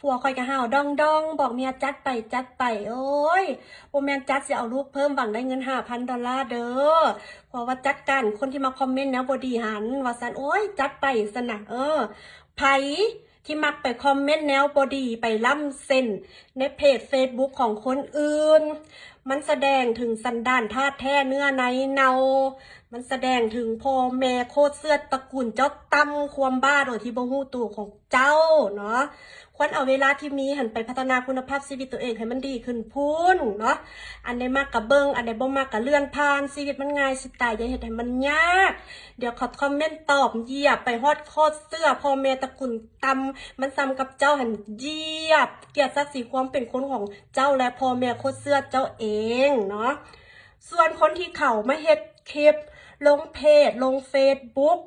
ຜົວຂ້ອຍກໍຫ້າວດອງໆ ບອກເມຍຈັດໄປ ຈັດໄປ. ໂອ້ຍ ບໍ່ແມ່ນຈັດຊິເອົາລູກເພີ່ມ ຫວັງໄດ້ເງິນຫ້າພັນດອນລາເດີ. ຜົວວ່າຈັດການຄົນທີ່ມາຄອມເມັນແນວບໍ່ດີຫັ້ນ ວ່າຊັ້ນ. ໂອ້ຍ ຈັດໄປຊັ້ນນະ. ເອີ ໃຜທີ່ມັກໄປຄອມເມັນແນວບໍ່ດີ ໄປລ້ຳເສັ້ນໃນເພຈເຟສບຸກຂອງຄົນອື່ນ ມັນສະແດງເຖິງສັນດານທາດແທ້ເນື້ອໃນເນົ່າ. ມັນສະແດງເຖິງພໍ່ແມ່ໂຄດເຊືອດຕະກູນເຈົ້າຕ່ຳຄວາມບ້າໂດຍທີ່ບໍ່ຮູ້ໂຕຂອງເຈົ້າເນາະ. ຄວນເອົາເວລາທີ່ມີຫັ້ນໄປພັດທະນາຄຸນນະພາບຊີວິດຕົວເອງໃຫ້ມັນດີຂຶ້ນພຸ້ນເນາະ. ອັນໃດມັກກະເບິ່ງ ອັນໃດບໍ່ມັກກະເລື່ອນຜ່ານ. ຊີວິດມັນງ່າຍຊິຕາຍ ຢ່າເຮັດໃຫ້ມັນຍາກ. ດຽວເຂົາຄອມເມັນຕອບຢຽບໄປຮອດໂຄດເຊືອດພໍ່ແມ່ຕະກູນຕ່ຳ ມັນສ່ຳກັບເຈົ້າຫັ້ນຢຽບກຽດສັກສີຄວາມເປັນຄົນຂອງເຈົ້າ ແລະ ພໍ່ແມ່ໂຄດເຊືອດເຈົ້າເອງເນາະ. ສ່ວນຄົນທີ່ເຂົາມາເຮັດຄລິບລົງເພຈ ລົງເຟສບຸກ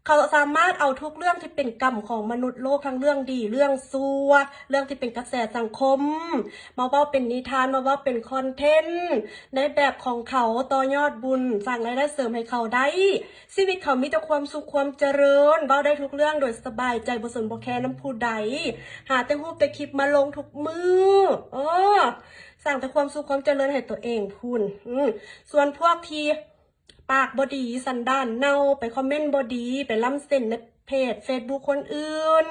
ເຂົາສາມາດເອົາທຸກເລື່ອງທີ່ເປັນກຳຂອງມະນຸດໂລກ ທັງເລື່ອງດີເລື່ອງຊົ່ວ ເລື່ອງທີ່ເປັນກະແສສັງຄົມ ມາເວົ້າເປັນນິທານ ມາເວົ້າເປັນຄອນເທັນໃນແບບຂອງເຂົາ ຕໍ່ຍອດບຸນ ສ້າງລາຍໄດ້ເສີມໃຫ້ເຂົາໄດ້. ຊີວິດເຂົາມີແຕ່ຄວາມສຸກຄວາມຈະເລີນ ເວົ້າໄດ້ທຸກເລື່ອງໂດຍສະບາຍໃຈ ບໍ່ສົນບໍ່ແຄນຳຜູ້ໃດ ຫາແຕ່ຮູບແຕ່ຄລິບມາລົງທຸກມື້. ເອີ ສ້າງແຕ່ຄວາມສຸກຄວາມຈະເລີນໃຫ້ຕົວເອງພຸ້ນ. ອື ສ່ວນພວກທີ່ປາກບໍ່ດີ ສັນດານເນົ່າ ໄປຄອມເມັນບໍ່ດີ ໄປລ້ຳເສັ້ນໃນເພຈເຟສບຸກຄົນອື່ນ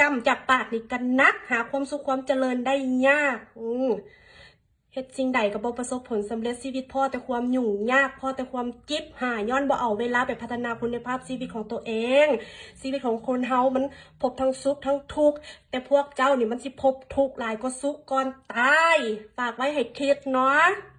ກຳຈາກປາກນີ້ກໍໜັກ ຫາຄວາມສຸກຄວາມຈະເລີນໄດ້ຍາກ. ອື ເຮັດສິ່ງໃດກໍບໍ່ປະສົບຜົນສຳເລັດ. ຊີວິດພໍ້ແຕ່ຄວາມຫຍຸ້ງຍາກ ພໍ້ແຕ່ຄວາມຈິບຫາຍ ຍ້ອນບໍ່ເອົາເວລາໄປພັດທະນາຄຸນນະພາບຊີວິດຂອງຕົວເອງ. ຊີວິດຂອງຄົນເຮົາມັນພົບທັງສຸກທັງທຸກ ແຕ່ພວກເຈົ້ານີ້ມັນຊິພົບທຸກຫຼາຍກວ່າສຸກກ່ອນຕາຍ. ຝາກໄວ້ໃຫ້ຄິດເນາະ.